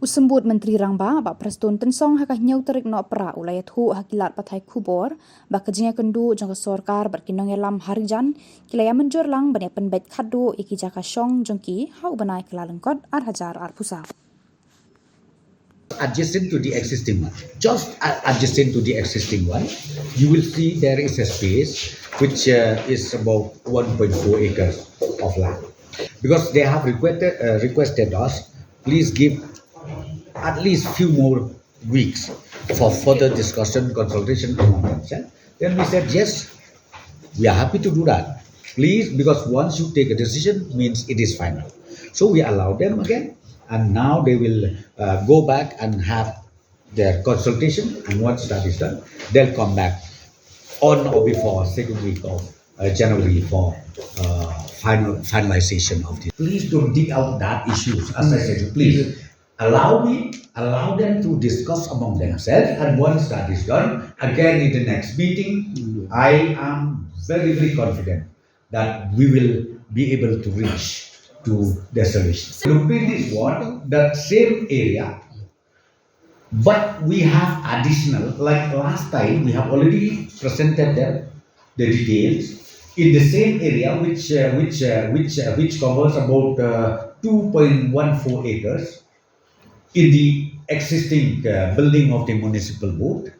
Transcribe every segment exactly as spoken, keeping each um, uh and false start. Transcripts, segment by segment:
Symbud Myntri Rangbah, Bah Prestone Tynsong, ha ka hynñiew tarik Nohprah u la ïathuh ha ki lad pathai khubor ba ka jingïakynduh jong ka sorkar bad ki nongïalam Harijan ki la ïamynjur lang ban ïapynbeit khadduh ïa ki jaka shong jong ki ha u bnai Kyllalyngkot ar hajar arphew saw. Adjacent to the existing one, just a- adjacent to the existing one, you will see there is a space which uh, is about one point four acres of land. Because they have requested, uh, requested us, please give at least few more weeks for further discussion, consultation among themselves. Then we said, yes, we are happy to do that. Please, because once you take a decision, means it is final. So we allow them again, and now they will uh, go back and have their consultation, and once that is done, they'll come back on or before second week of uh, January for uh, final finalization of this. Please don't dig out that issues. As I said, please allow me, allow them to discuss among themselves, and once that is done, again in the next meeting, I am very, very confident that we will be able to reach to the solution. Lupin is what? That same area, but we have additional, like last time, we have already presented them the details in the same area, which uh, which uh, which uh, which covers about uh, two point one four acres in the existing uh, building of the municipal board,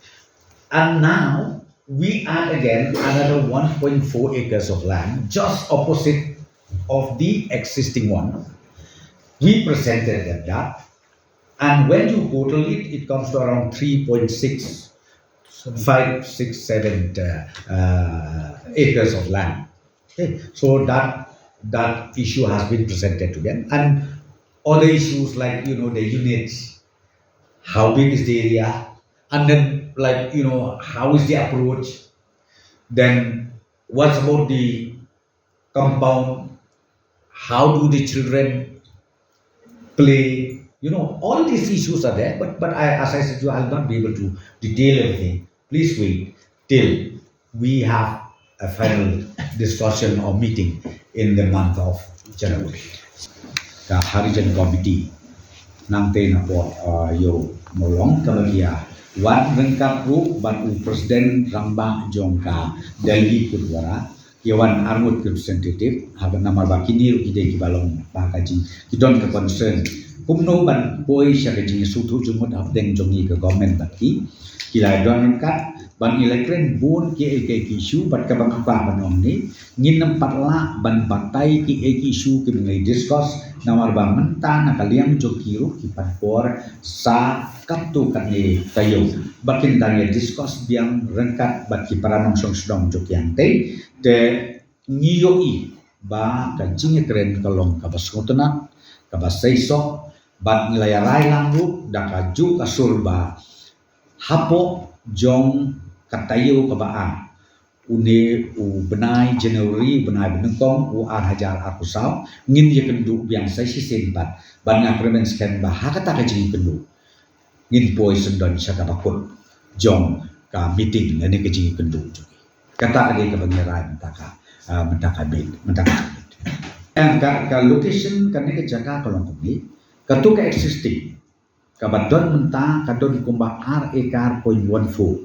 and now we add again another one point four acres of land just opposite of the existing one. We presented them that, and when you total it, it comes to around three point six five, six, seven uh, uh, acres of land. Okay, so that that issue has been presented to them, and other issues like, you know, the units, how big is the area, and then, like, you know, how is the approach, then what's about the compound, how do the children play, you know, all these issues are there, but but I, as I said to you, I'll not be able to detail everything. Please wait till we have a final discussion or meeting in the month of January. Ka Harijan Committee nangta na por uh, ïoh molong ka ba ki ïa wan ryngkat ruh bad u president rangbah jong ka Delhi Gurdwara, ki wan arngut ki representative haba namar ba kine ruh ki dei ki ba long ba ka jing ki don ka concern kumno ban poi sha ka jingïasngewthuh jingmut hapdeng jong ngi ka government bad ki. Ki la don ryngkat bad ngi la kren bun kiei kiei ki issue bad kaba nga kwah ban ong ne ngin ym pat lah ban batai kiei ki issue kiba ngi discuss namar ba mynta na ka liang jong ki ruh ki pat por sa katto katne taïew ba kin dang ïa discuss biang ryngkat bad ki para nongshong shnong jong ki hangtei. Te ngi ïohi ba ka jingïakren ka long kaba sngewtynnat, kaba seisoh, bad ngi la ïa rai lang ruh da ka juh ka sur ba hapoh jong ka taïew kaba ar, une u bnai January, u bnai ba nyngkong u ar hajar arphew saw, ngin ïakynduh biang sa shisien pat bad nga kyrmen skhem ba ha kata ka jingïakynduh ngin poi syndon sha kaba kut jong ka meeting lane ka jingïakynduh jong ngi. Kata ka dei kaba ngi rai mynta ka mynta ka bit mynta ka bit. Ka ka location kane ka jaka ka long kumne, katu ka existing kaba don mynta ka don kumba ar acre point one four.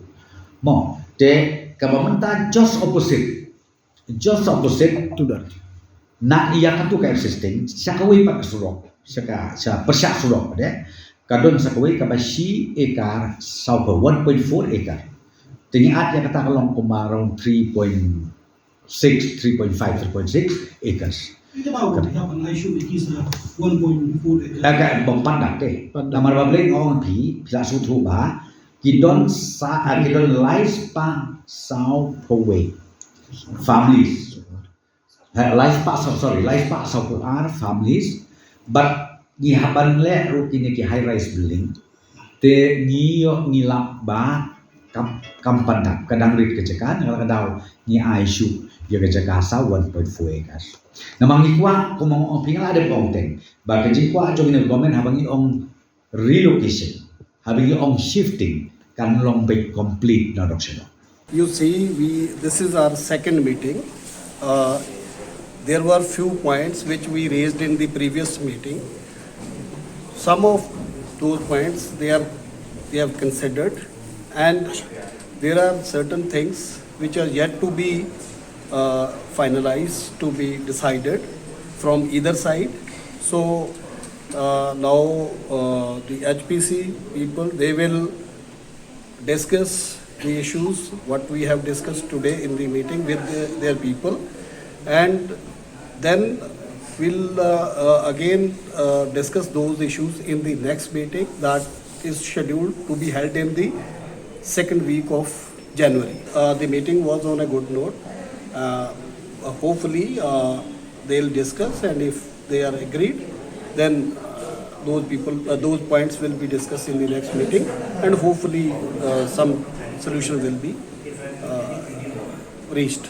Mo te kaba mynta just opposite just opposite to that. Na ïa katu ka existing sha kawei pat ka surok, sha ka sha pyrshah surok de ka don sha kawei kaba shi acre saw ka one point four acre. Te ngi at ïa kata ka long kumba around three point six, three point five, three point six acres. Ka bang pandang te. Namar ba blei ngong phi phi la suthu ba ki don sa ki don lai spah saw phew wei families. Lai spah saw, sorry, lai spah saw phew ar families. But ngi haban leh ruh kine ki high rise building. Te ngi ïoh ngi lap ba kam kam pandap ka dang rit ka jaka na ka daw ngi ai shu ïa ka jaka sa one point four acres. Namar ngi kwah kumba ong phi nga la dep ong teng ba ka jingkwah jong ngi na government haba ngi ong relocation, haba ngi ong shifting kan long beit complete na dok shano. You see, we this is our second meeting. Uh, there were few points which we raised in the previous meeting. Some of Those points they are they have considered, and there are certain things which are yet to be uh, finalized, to be decided from either side. So uh, now uh, the H P C people, they will discuss the issues what we have discussed today in the meeting with the, their people, and then we'll uh, uh, again uh, discuss those issues in the next meeting that is scheduled to be held in the second week of January. Uh, the meeting was on a good note. Uh, hopefully, uh, they'll discuss, and if they are agreed, then uh, those people, uh, those points will be discussed in the next meeting, and hopefully, uh, some solution will be uh, reached.